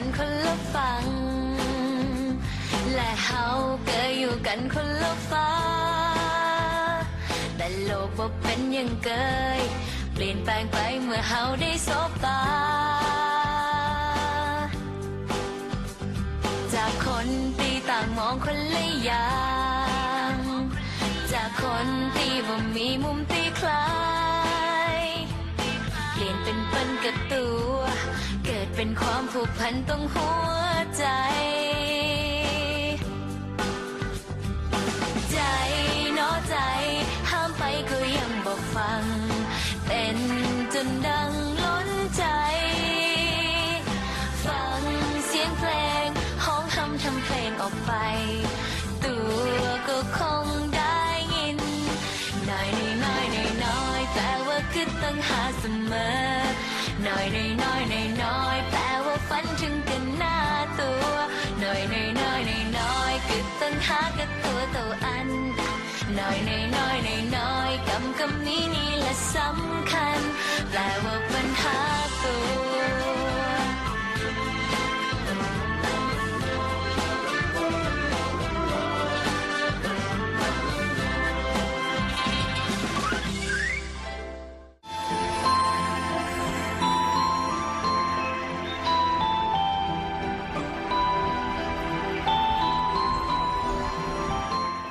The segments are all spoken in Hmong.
กันคนละฝั่ง และเฮาก็อยู่กันคนละฟ้า แต่โลกบ่เป็นอย่างเกย เปลี่ยนแปลงไปเมื่อเฮาได้สบตา จากคนที่ต่างมองคนละอย่าง จากคนที่บ่มีมุมที่คล้าย เปลี่ยนเป็นเปิ้นกับตัว เกิดเป็นความผูกพันตรงหัวใจ ใจหนอใจ ห้ามไปก็ยังบ่ฟัง เต้นจนดังล้นใจ ฟังเสียงเพลง ฮ้องฮำทำเพลงออกไป ตัวก็คงได้ยิน น้อยน้อยน้อยน้อยน้อย แปลว่าคิดต้องหาเสมอ น้อยน้อยน้อยน้อยน้อย แปลว่าฝันถึงกันหน้าตัว น้อยน้อยน้อยน้อยน้อย คิดต้องหากับตัวเท่าอัน น้อยน้อยน้อยน้อยน้อย กำกำนี้นี่แหละสำคัญ แปลว่าปัญหาตัว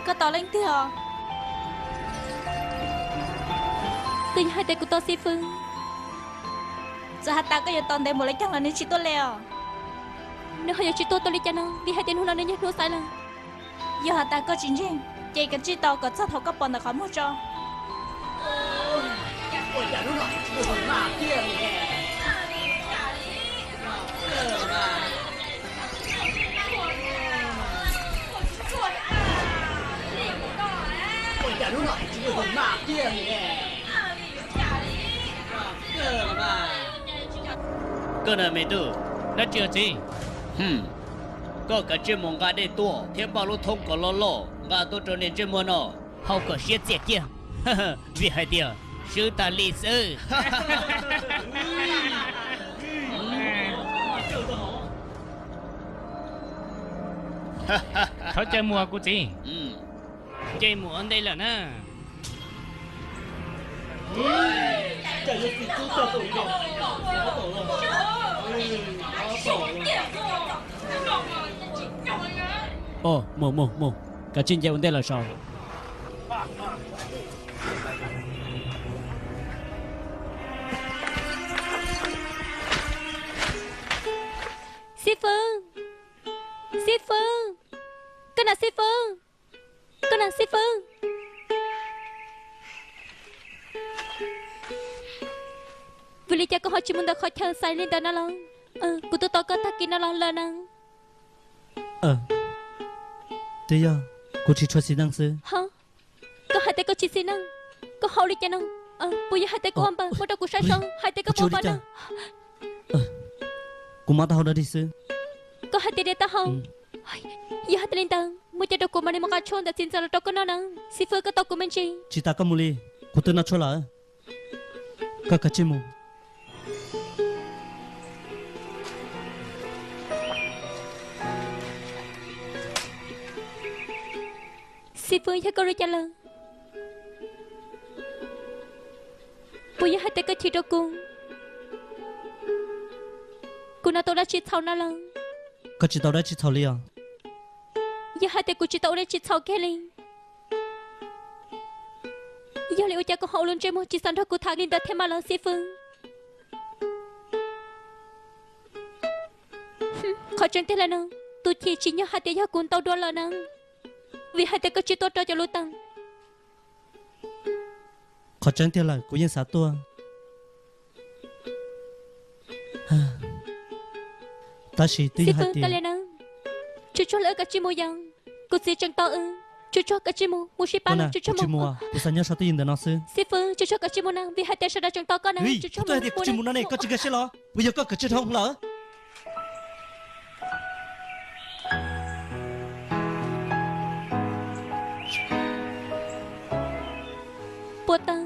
Koj tos leej twg os? Twb yog hais tias kuv tos xib fwb. Txawm has tas koj yuav tos ntev npaum li cas los nws tsis tuaj li os. Nws ho yuav tsis tuaj tuaj li cas no, vim hais tias hnub no nws yog hnub xaiv lawm. Yog has tas koj tsis ntseeg, ces kav tsij tos kom txog thaum koj pom ntawm qhov muag tso. Koj na me tub, dab tsi os txiv? Koj kav tsij mus nqa dej tuaj thiab npaj lub thoob kom loj loj nqa tuaj rau niag ntsej muag no haus kom siab txias kiag, vim hais tias swb tas li xwb. Thov caw mus kuv txiv. Nce mus ua ntej lawm na. Mus mus mus, kav tsij nce ua ntej lawm saud. Xib fwb, xib fwb, koj na xib fwb, koj na xib fwb. Vim li cas koj ho tsis mus ntawm qhov chaw xaiv li ntawd no los? Kuv twb tos koj tag kis no los lawm na. Twb yog kuv tsis tshua xis neej xwb. Koj hais tias koj tsis xis neej, koj haus li cas no? Puas yog hais tias koj ua npaws muab rau kuv saib saib, hais tias koj mus pab no. Kuv mob taub hau dog dig xwb. Koj hais tias diav taub hau? Yog hais tias li ntawd, muab coj rau kuv mam li mus nqa tshuaj ntawm txiv ntxawm los rau koj noj na. Xib fwb, koj tos kuv me ntsis. Tsis tas koj mus li, kuv twb noj tshuaj lawm. Koj kav tsij mus. Xib fwb, yog koj li cas lawm? Puas yog hais tias koj chim rau kuv, kuv no tau dab tsi txhaum no los? Koj tsis tau dab tsi txhaum li os. Yog hais tias kuv tsis tau ua dab tsi txhaum kiag li, yog li ua cas koj ho ua lub ntsej muag tsis xav nrog kuv tham li ntawd thiab mas los xib fwb? Qhov tseeb tiag lawm no, tus chim tsis yog hais tias yog kuv ntau dua lawm na, vim hais tias koj tsis tuaj rau cov lub teem. Qhov tseeb tiag lawm kuv yeej xav tuaj, tab sis twb yog hais tias, Tsuag tsuag lawm, kav tsij mus yom. Kuv txiv tseem tos wb. Tsuag tsuag kav tsij mus, mus sib pab na, tsuag tsuag mus. Kuv xav nyob so twj ywm ntawm no xwb. Xib fwb, tsuag tsuag kav tsij mus na, vim hais tias sawv daws tseem tos koj na. Tsuag tsuag, kuv twb hais tias kav tsij mus no ne, koj tsis nkag siab los? Puas yog koj kav tsij dhau lawm? Puas tau,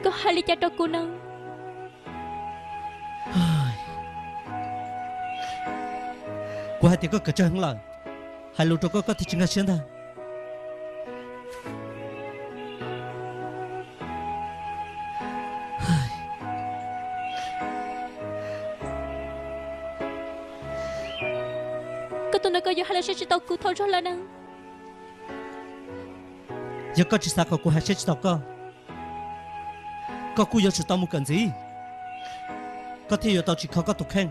koj hais li cas rau kuv no? Tias koj kawm tsawg heev lawm, hais lus rau koj koj thiaj tsis nkag siab ntag. Koj tuaj no koj yuav hais los saib tsis taus kuv thaum zog lawm na. Yog koj tsis xav kom kuv hais saib tsis taus koj, koj kuj yuav tsum tau mus kawm ntxiv, koj thiaj yuav tau tsis kho koj tus kheej,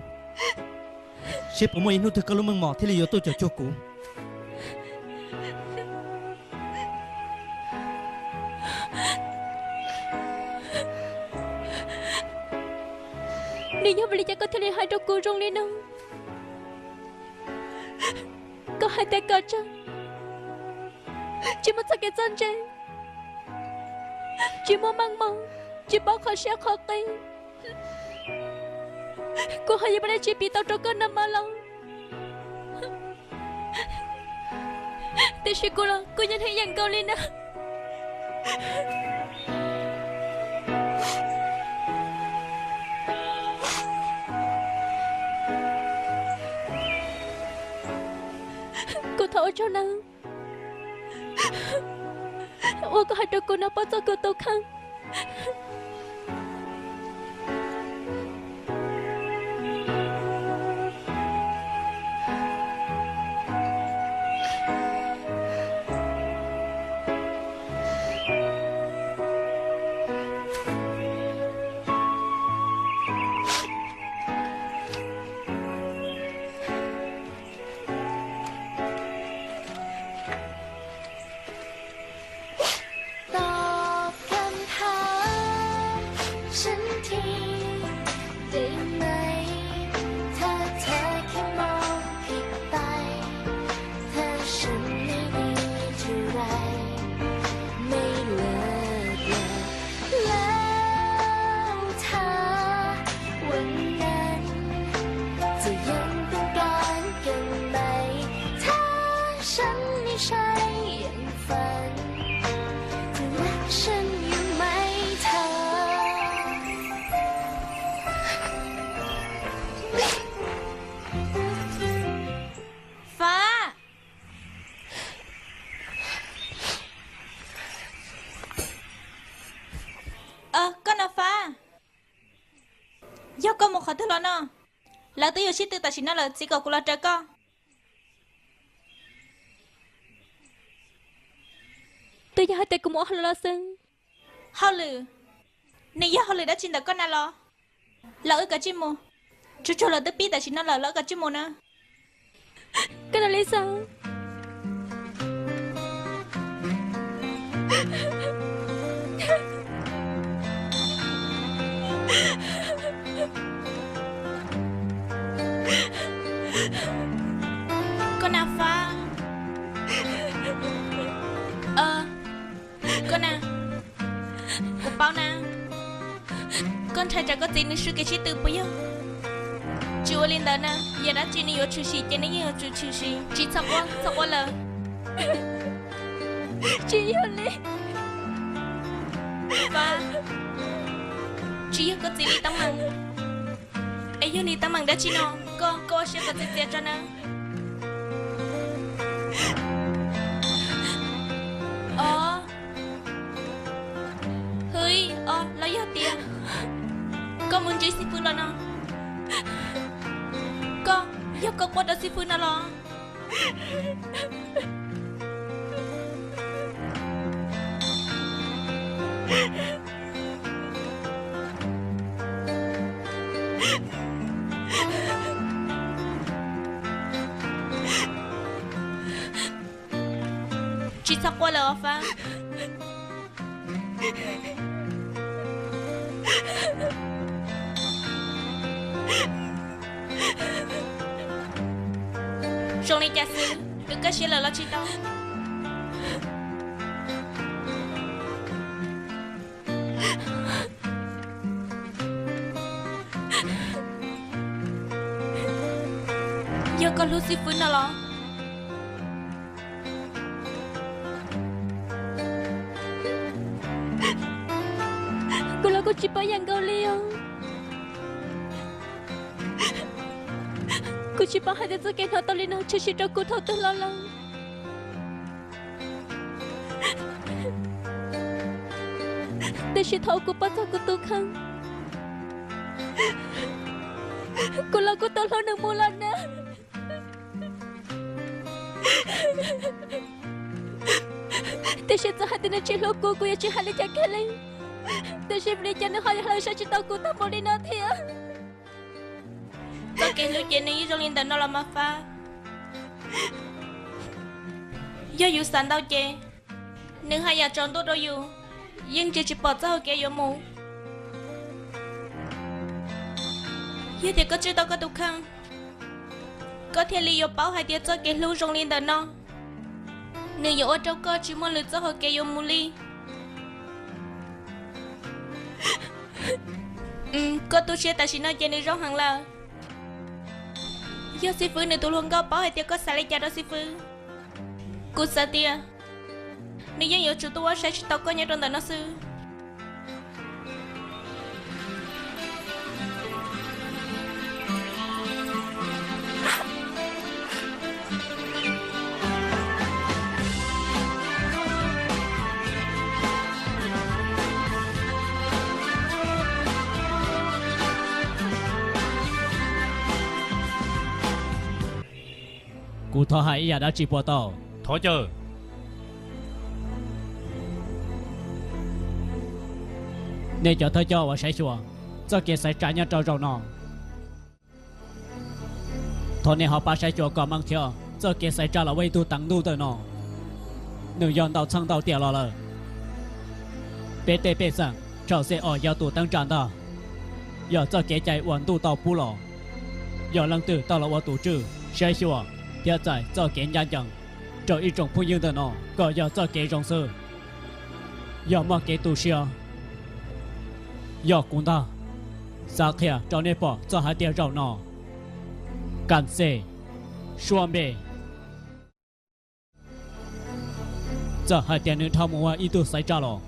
seb puas muaj ib hnub twg koj lub meej mom thiaj li yuav tuaj cuam cuag kuv. Nws yog vim li cas koj thiaj li hais rau kuv zoo li no? Koj hais tias koj tsis muaj txoj kev txawj ntse, tsis muaj meej mom, tsis paub qhov siab qhov qis, kuv ho yuav muaj dab tsi piv tau rau koj no mas los? Tiam sis kuv los kuv yeej hnov yeem nkaus li na. Kuv thov ua tsaug nawb, uas koj hais rau kuv no pab txog kuv tus kheej. Fab, koj no Fab, yog koj mus qhov twg los no? Lawv twb yuav sib tw tam sim no lawm, txiv kom kuv los raws koj. Twb yog hais tias kuv mus ua hauj lwm los xwb. Hauj lwm? Nws yog hauj lwm dab tsi ntawm koj na los? Los wb kav tsij mus. Tsuag tsuag los twb pib tam sim no lawm, los wb kav tsij mus na. Koj no Li Xas. Koj na Fab. Koj na, kuv paub na, koj ntshai tsam koj txiv nws swb kev sib tw puas yog? Tsis ua li ntawd na, yam dab tsi nws yuav tshwm sim ces nws yeej yuav tsum tshwm sim. Tsis txhob quaj, txhob quaj lawm. Tsis yog li. Fab, tsis yog koj txiv li teeb meem. Es yog li teeb meem dab tsi no? Koj, koj ua siab kom txias txias tso na. Os, hwv, os, los yog tias koj mus ntsib xib fwb los no? Koj, yog koj quaj rau xib fwb no los? Tsis txhob quaj lawm os Fab. Zoo li cas xwb, twb kaj siab lawm los tsis tau? Yog koj hlub xib fwb no los? Kuv los kuj tsis paub yam nkaus li os. Kuv tsis paub hais tias txoj kev hnov tau li no tshwm sim rau kuv thaum twg los lawm. Tiam sis thaum kuv pom txog kuv tus kheej, kuv los kuj tau hlub nws mus los na. Tiam sis txawm hais tias nws tsis hlub kuv, kuv yuav tsis hais li cas kiag li. Tiam sis vim li cas nws ho yuav hlawv saib tsis taus kuv tag npaum li no thiab? Txoj kev hlub ces nws yeej zoo li ntawm no los mas Fab. Yog yus xav ntau ces nws haj yam tsaus ntuj rau yus, yeej ntsia tsis pom txoj hau kev yuav mus. Yog tias koj tswj tau koj tus kheej, koj thiaj li yuav paub hais tias txoj kev hlub zoo li ntawm no, nws yuav ua rau koj tsis muaj lwm txoj hau kev yuav mus li. Koj tu siab tam sim no ces nws zoo heev lawm. Yog xib fwb nws tus hluas nkauj paub hais tias koj xav li cas rau xib fwb, kuv xav tias nws yeej yuav tsum tuaj ua saib tsis taus koj nyob rau ntawm no xwb. Kuv thov hais ib yam dab tsi puas tau? Thov caw. Nej cov thawj coj uas saib xyuas txoj kev xaiv tsa nyob rau zaum no, thov nej ho pab saib xyuas kom meej thiab. Txoj kev xaiv tsa los ua ib tug teev ntuj ntawm no, nws yog ntau txheej ntau tiam los lawm. Peb tej pej xeem tshawm xeb os yog tus teeb tsa ntag, yog txoj kev cai uas ntuj tau pub los, yog leej twg tau los ua tus tswj saib xyuas thiab txais txoj kev ncaj ncees rau ib tsoom phooj ywg ntawm no kom yog txoj kev zoo xwb. Yog muaj kev tu siab, yog kuv ntag xav qhia rau nej pom txog hais tias zaum no Kam Xej, Suab Npe, txawm hais tias nws dhau mus ua ib tug xaiv tsa los,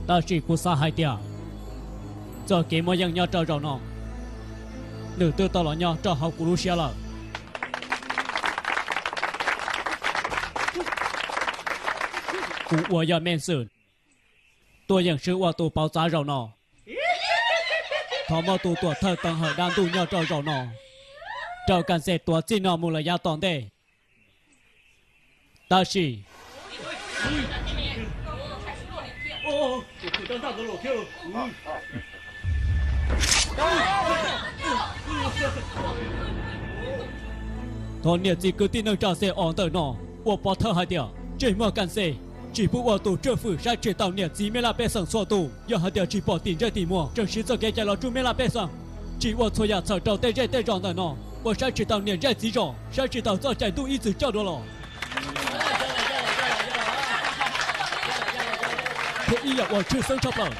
tab sis kuv xav hais tias txoj kev muaj yeej nyob rau zaum no, nws twb tau los nyob rau hauv kuv lub siab lawm. Kuv uas yog Mej Xwm tuaj yeem swb ua tus pauv txav zaum no. Thov muab tus tuam thawj teev hawm dab ntuj nyob rau zaum no rau Kam Xej tuav txij no mus lawm yav tom ntej. Tab sis thov niam txiv kwv tij neej tsa Xej Os ntawm no ua pov thawj hais tias ntsej muag Kam Xej tsis pub ua tus tswj fwm saib tsis taus niam txiv mej laj pej xeem txhua tus. Yog hais tias tsis pom tim ntsej tim muag tseem siv txoj kev cai los tsuj mej laj pej xeem, tsis ua txhua yam txhawm rau tej zej tej zos ntawm no, ua saib tsis taus niam zej txiv zos, saib tsis taus txoj cai ntuj ib txwm coj dua los, thiab ib yam uas tshwj xeeb tshaj plaws,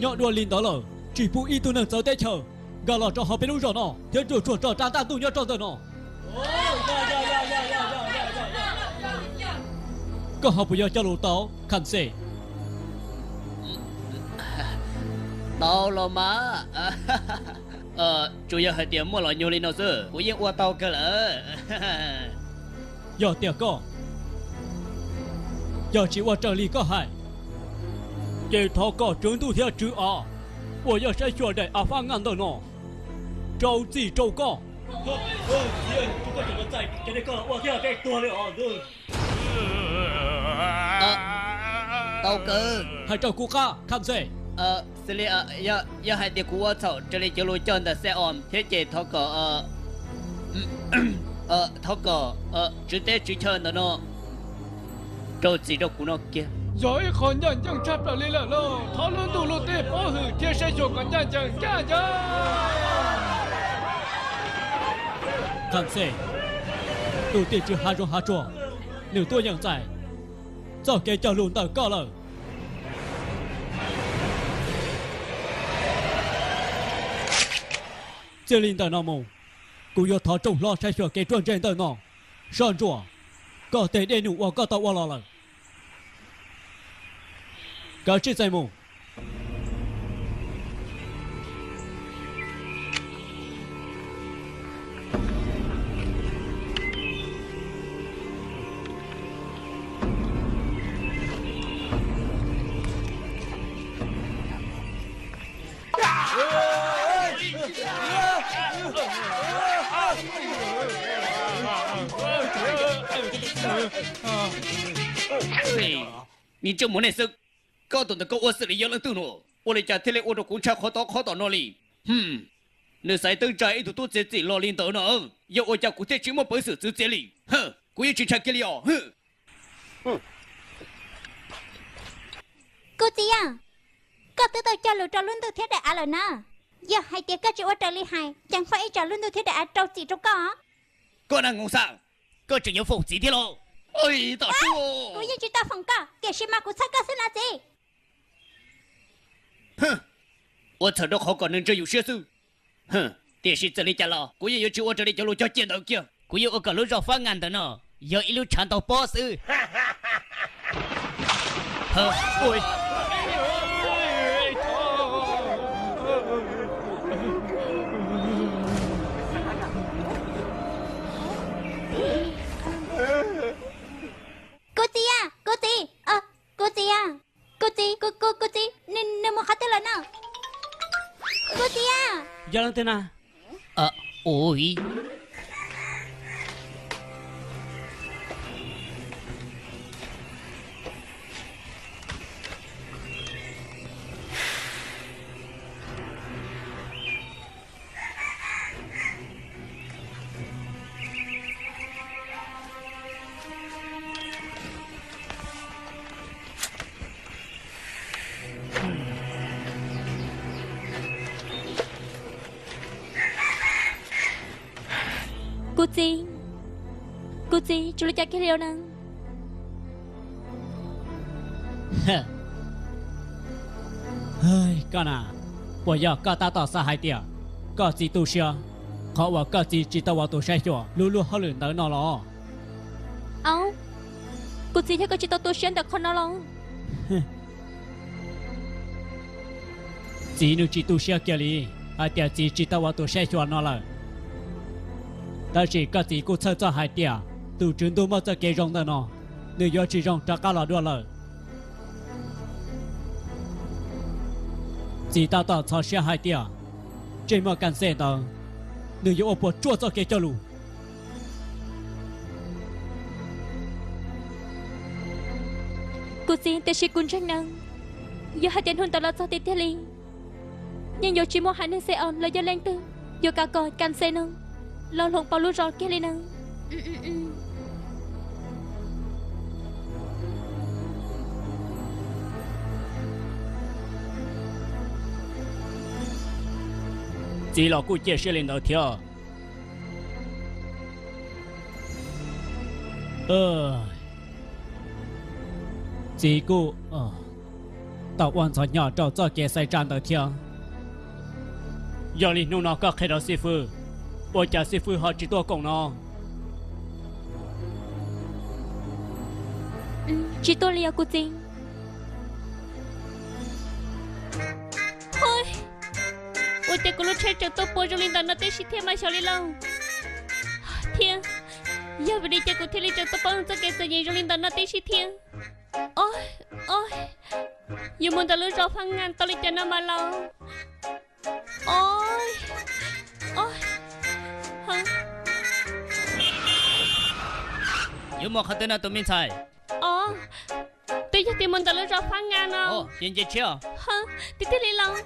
nyob dua li ntawd lawm tsis pub ib tug neeg txawv teb chaws nkag los rau hauv peb lub zos no thiab ruaj tshuaj roj rab ntaj ntuj nyob rau ntawm no. Koj ho puas yog cog lus tau, Kam Xej? Tau los mas. Tsuas yog hais tias muaj los nyuag li no xwb kuv yeej ua tau kawg lawm. Yog tias koj yog tsis ua raws li koj hais, ces thov kom tswv ntuj thiab tswv av uas yog saib xyuas daim A Fab Ngas ntawm no rau txim rau koj. Tau kawg. Hais rau kuv qab, Kam Xej. Xws li yog hais tias kuv ua txhaum raws li cov lus cog ntawm Xej Os thiab ces thov kom, thov kom tswv teb tswv chaw ntawm no rau txim rau kuv no kiag. Yog ib qho ncaj ncees tshaj plaws li lawm lauj. Thov lub ntuj lub teb pov hwm thiab saib xyuas kom ncaj ncees ncaj ncees. Kam Xej, tus tim tswv hav zoov hav tsuag, nws tuaj yeem txais txoj kev cog lus ntawm koj lawm. Txij li ntawm no mus, kuv yuav thov rooj hlob saib xyuas kev ruaj ntseg ntawm no. Soj ntsuam, koj tej dej num uas koj tau ua los lawm, kav tsij txais mus. Niag ntsej muag nej xwb, koj tus ntawd koj ua xwm li yog leej twg no? Ua li cas thiaj li ua rau kuv ntshai qhov tod qhov tom no li? Hum, nws xaiv twb tsa ib tug tub txiav txim los li ntawd no, yog ua cas kuv thiaj tsis muaj peev xwm txwv txiav li? Kuv yeej tsis ntshai kiag li os. Kuv txiv, koj twb tau cog lus rau lub ntuj thiab daim av lawm na. Yog hais tias koj tsis ua raws li hais, ces faaj ib tsam lub ntuj thiab daim av rau txim rau koj. Koj neeg Hmoob Xaj, koj tseem yuav foom txiv thiab los? Kuv yeej tsis tau foom koj, tiam sis mas kuv txhawj koj xwb na txiv. Ua txhawm rau qhov kom nws ntsia yus siab xwb. Tiam sis txawm li cas los kuv yeej yuav tsis ua raws li cov lus cog cia ntawd kiag. Kuv yuav ua kom lub zos Fab Nga ntawm no yog ib lub tshav ntaus pob xwb. Kuv txiv, kuv txiv, kuv txiv, kuv txiv, kuv, kuv, kuv txiv, nws, nws mus qhov twg lawm no? Kuv txiv. Yog leej twg na? Ua Kuv txiv, kuv txiv, tsuas li cas kiag li na? Koj na, puas yog koj tab tom xav hais tias koj txiv tu siab qhov uas koj txiv tsis tau ua tus saib xyuas lub luag hauj lwm ntawd no los? Au, kuv txiv, yog koj tsis tau tu siab ntawm qhov no los? Txiv nws tsis tu siab kiag li hais tias txiv tsis tau ua tus saib xyuas no lawm. Tab sis koj txiv kuj txhawj txog hais tias tus Tswv Ntuj muaj txoj kev zoo ntawm no, nws yuav tsis zoo rov qab los dua lawm. Txiv tab tom txhos siab hais tias ntsej muag Kas Xes ntawd, nws yuav ua puas tsuaj txoj kev cog lus. Kuv txiv, tiam sis kuv ntseeg na, yog hais tias hnub ntawd los txog tiag tiag li, yeej yuav tsis muaj haiv neeg Xes Os los yog leej twg yuav kam kom Kas Xes no los hloov pauv lub zos kiag li na. Txiv los kuj cia siab li ntawd thiab. Txiv kuj tau ua ntxhov hnyo rau txoj kev xaiv tsa ntawd thiab. Yog li hnub no koj qhia rau xib fwb, ua cas xib fwb ho tsis tuaj koom no? Tsis tuaj li os kuv txiv. Ua cas kuv lub tsheb tseem tuaj puas zoo li ntawm no tib si thiab mas xyov li lauj. Thiab yog vim li cas kuv thiaj li tseem tuaj poob txoj kev txom nyem zoo li ntawm no tib si thiab. Oj, oj, yuav mus ntawm lub zos Fab Nga tau li cas no mas lauj. Oj, oj, yuav mus qhov twg no tus me ntxhais? Oj, twb yog tias mus ntawm lub zos Fab Nga no. Ces nce tshiab. Tiag tiag li los.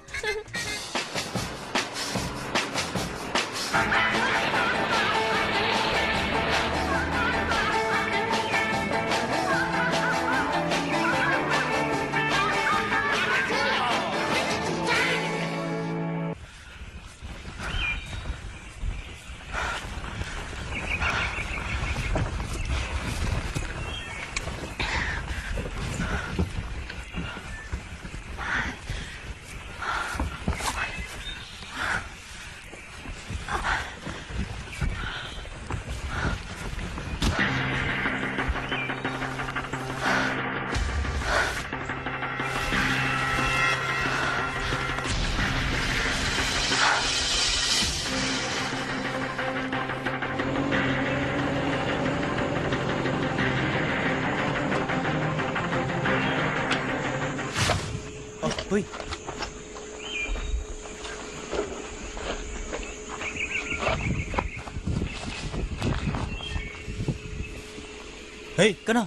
He, koj na.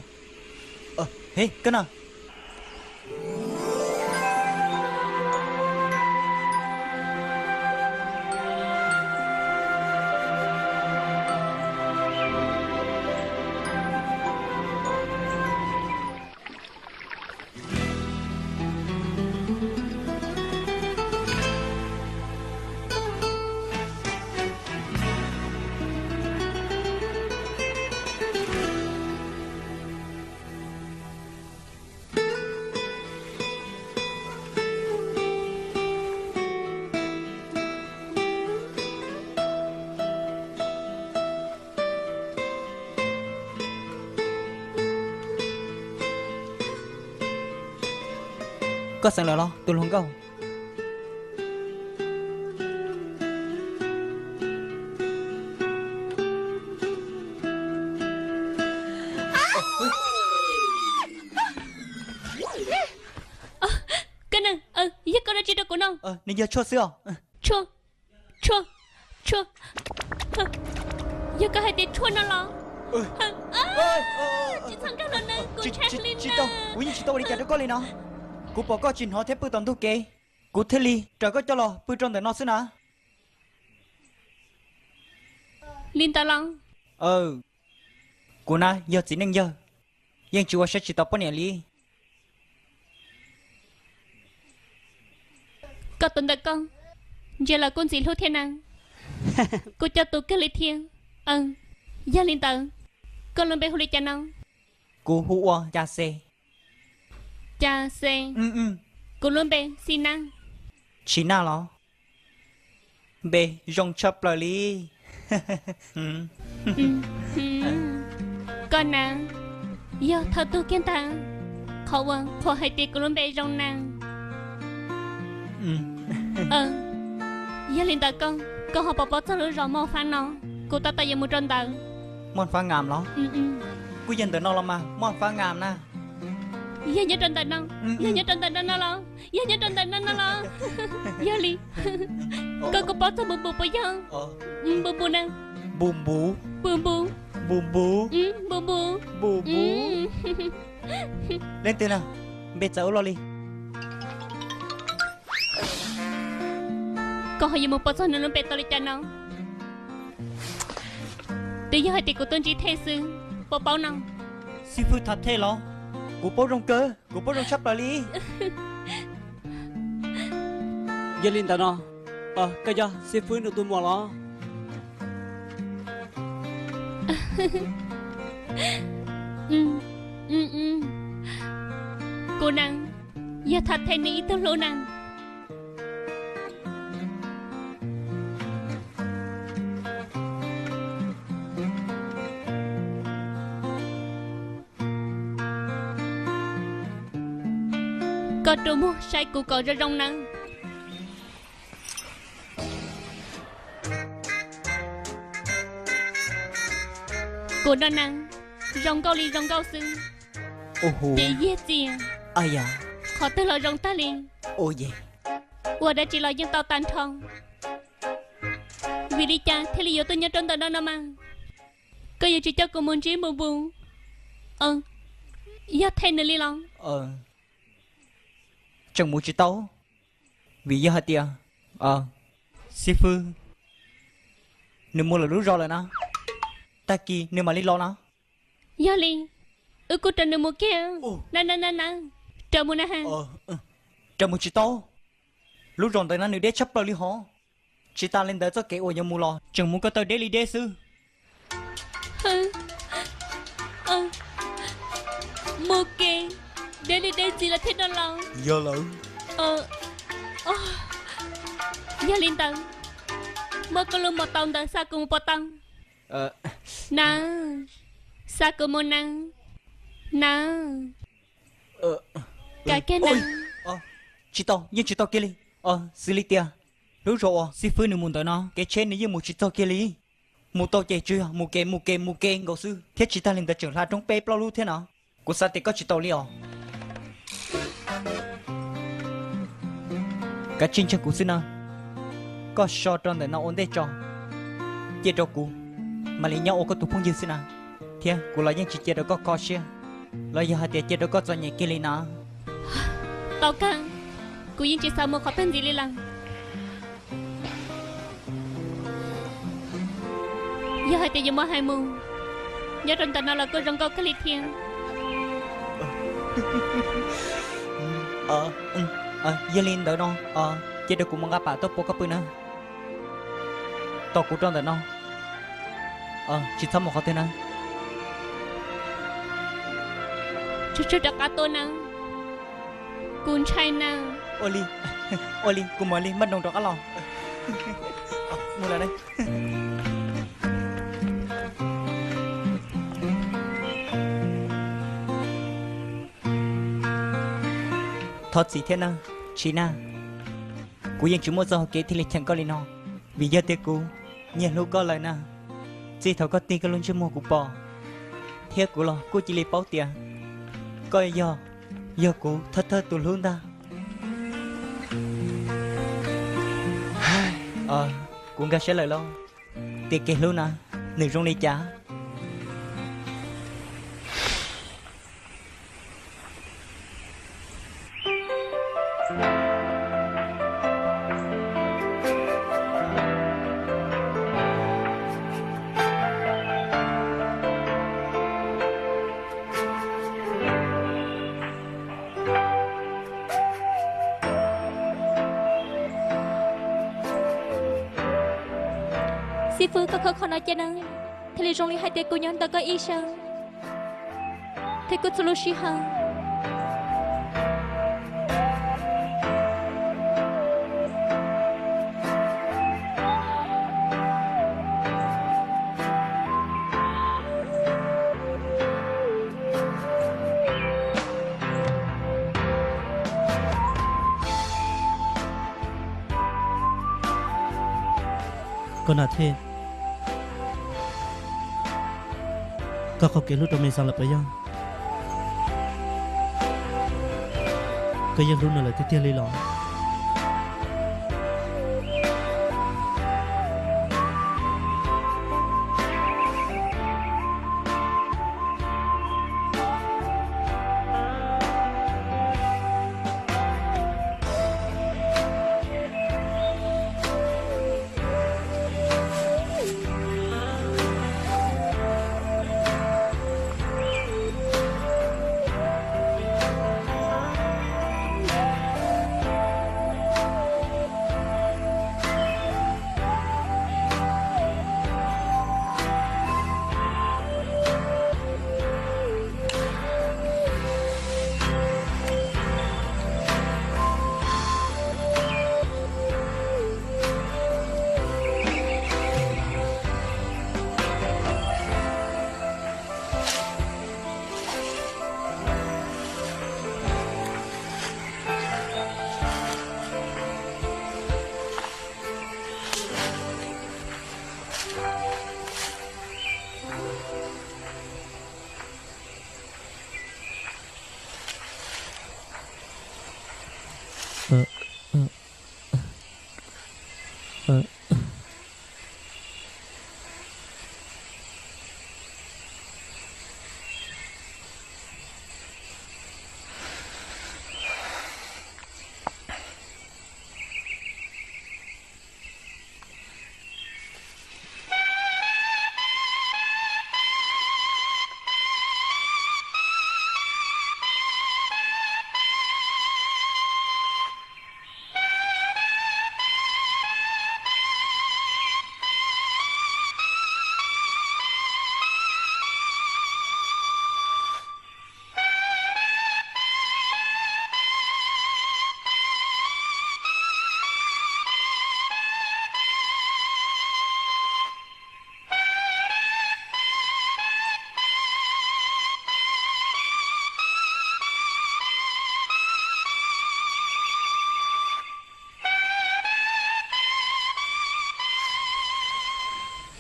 He, koj na. Koj xeem lawm los tus hluas nkauj? Koj neeg, yog koj dab tsi rau kuv no? Nws yog tshuaj xwb os. Tshuaj? Tshuaj? Tshuaj? Yog koj hais tias tshuaj no los? Tsis txhob nkag los na, kuv ntshai li na. Kuv yeej tsis tau ua li cas rau koj li no. Kuv pom koj tsis hnov thiab pw tom ntug kev, kuv thiaj li raws koj coj los pw rau ntawm no xwb na. Li ntawd los? Kuv na yog txiv neej yawg, yeej tsis ua siab tsis tau poj niam li. Koj tus ntawm koj ntsia los kuj ntxim hlub thiab na. Kuj coj tus kawg li thiab. Yog li ntawd, koj lub npe hu li cas no? Kuv hu ua Cas Xes. Cas Xes. Kuv lub npe Xis Naj. Tsis Naj los? Npe zoo tshaj plaws li. Koj na, yog thawj tug kiag ntag qhov uas qhuas hais tias kuv lub npe zoo na. Yog li ntawd koj, koj ho puas paub txog lub zos Moj Fab no? Kuv tab tom yuav mus rau ntawd. Moj Fab Ngam los? Kuj yog ntawm no los mas, Moj Fab Ngam na. Yog nyob rau ntawm no, yog nyob rau ntawm no no los? Yog nyob rau ntawm no no los? Yog li, koj kuj paub txog Npus Npus puas yog? Npus Npus na. Npus Npus. Npus Npus. Npus Npus. Npus Npus. Npus Npus. Leej twg na, npe txawv ua luaj li? Koj ho yuav mus paub txog nws lub npe tau li cas no? Twb yog hais tias kuv tuaj ntsib Thej xwb, puas paub no? Xib fwb Thaj Thej los? Kuv paub zoo kawg, kuv paub zoo tshaj plaws li. Yog li ntawd no, koj yog xib fwb nws tus muam los? Kuv na, yog Thaj Thej nws ib tug hlub na. Koj rua muag saib kuv kom zoo zoo nawb. Kuv no na, zoo nkauj li zoo nkauj xwb, ces yiag txias, qhov twg los zoo tag li. Ua dab tsi los yeej tau tag nrho. Vim li cas thiaj li yuav tuaj nyob rau ntawm no no mas? Koj yuav tsis coj kuv mus ntsib Npus Npus, yog Thej nws li los? Tseem mus tsis tau, vim yog hais tias xib fwb nws mus lawm lub zos lawm na, tag kis nws mam li los no. Yog li, wb kuj raws nws mus kiag na. Na na, raws mus na ha. Raws mus tsis tau, lub zos ntawd na nws deb tshaj plaws li hov. Tsis tas li ntawd txoj kev uas yuav mus los tseem mus ko taw deb li deb xwb. Mus kev deb li deb ntxiv lawm thiab no los? Yog lawm. Yog li ntawd, muab koj lub mus tau ntawd xa kuv mus puas tau? Na, xa kuv mus na. Na, kav kiag na. Tsis tau, yeej tsis tau kiag li. Xws li tias lub zos uas xib fwb nws mus ntawd no kev tsheb nws yeej mus tsis txog kiag li. Mus tau ces tsuas yog mus kev mus kev mus kev nkaus xwb, thiab tsis tas li ntawd tseem hla roob peb plaub lub thiab no. Kuv xav tias koj tsis tau li os. Kav tsij ntseeg kuv xwb na. Koj so rau ntawm no ua ntej tso, cia rau kuv mam li nyob ua koj tus phooj ywg xwb na. thiab kuv los yeej tsis cia rau koj kho siab, los yog hais tias cia rau koj txom nyem kiag li na. Tau kawg, kuv yeej tsis xav mus qhov twg ntxiv li lawm. Yog hais tias yuav muab hais mus, nyob rau ntawm no los kuj zoo nkauj kawg li thiab. Yog li ntawd no, cia rau kuv mus nqa pam tuaj pauv koj pw na. Tos kuv rau ntawm no, tsis txhob mus qhov twg na. Tsug tsug rov qab tuaj na, kuv ntshai na. Ua li, ua li, kuv mam li maj nroos rov qab los. Mus lawm na. Thov txim thiab na, Tsis Nag. Kuv yeej tsis muaj txoj hau kev thiaj li cheem koj li no, vim yog tias kuv nyiam hlub koj lawm na. Txij thaum koj tig koj lub ntsej muag kuv pom, thiab kuv los kuj cia li paub tias koj yog, yog kuv thawj thawj tus hlub ntag. Kuv nkag siab lawm lauj, tias kev hlub na, nws zoo li cas. Xib fwb, koj khawb qhov no cia na, thiaj li zoo li hais tias kuv nyob ntawm koj ib sab thiab kuj txhua lub sij hawm. Koj na thiab, koj qhov kev hlub rau Me Xas lawm puas yog? Koj yeej hlub nws lawm tiag tiag li los?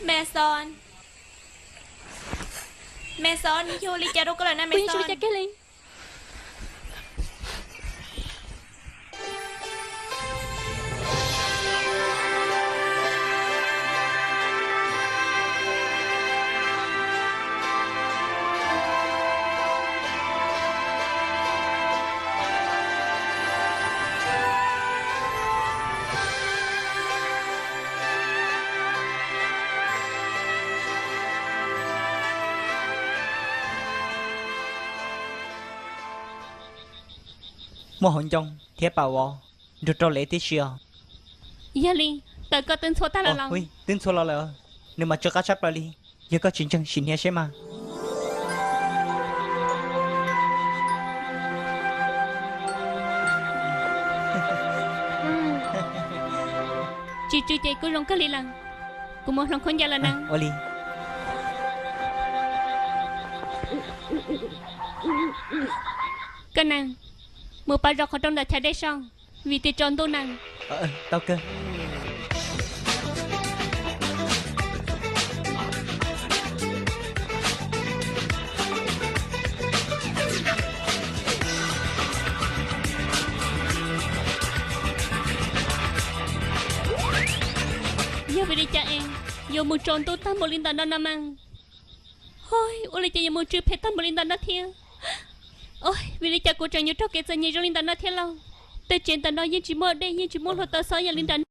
Me Xas, Me Xas, nws yog li cas rau koj lawm na Me Xas? Muaj hauv ncoo thiab pam vov nrug rau lev tib si os. Yog li, taws koj twb ntxhua tag los los? Twb ntxhua los lawm, nws mas tsw qab tshaj plaws li. Yog koj tsis ntseeg sim hnia seb mas. Tsis tsw ces kuj zoo kawg li lawm. Kuv mus hloov khaub ncaws los nawb. Ua li. Koj nees, mus pab zov qhov rooj ntawm chav dej so, vim tias tsaus ntuj nees. Tau kawg. Yog vim li cas es yuav mus tsaus ntuj tag npaum li ntawm no no mas? Hos, ua li cas yuav mus tsw phem tag npaum li ntawm no thiab? Vim li cas kuv tseem yuav raug kev txom nyem zoo li ntawm no thiab lauj? Tej tsev ntawm no yeej tsis muaj dej, yeej tsis muaj hlua taw xob yam li ntawm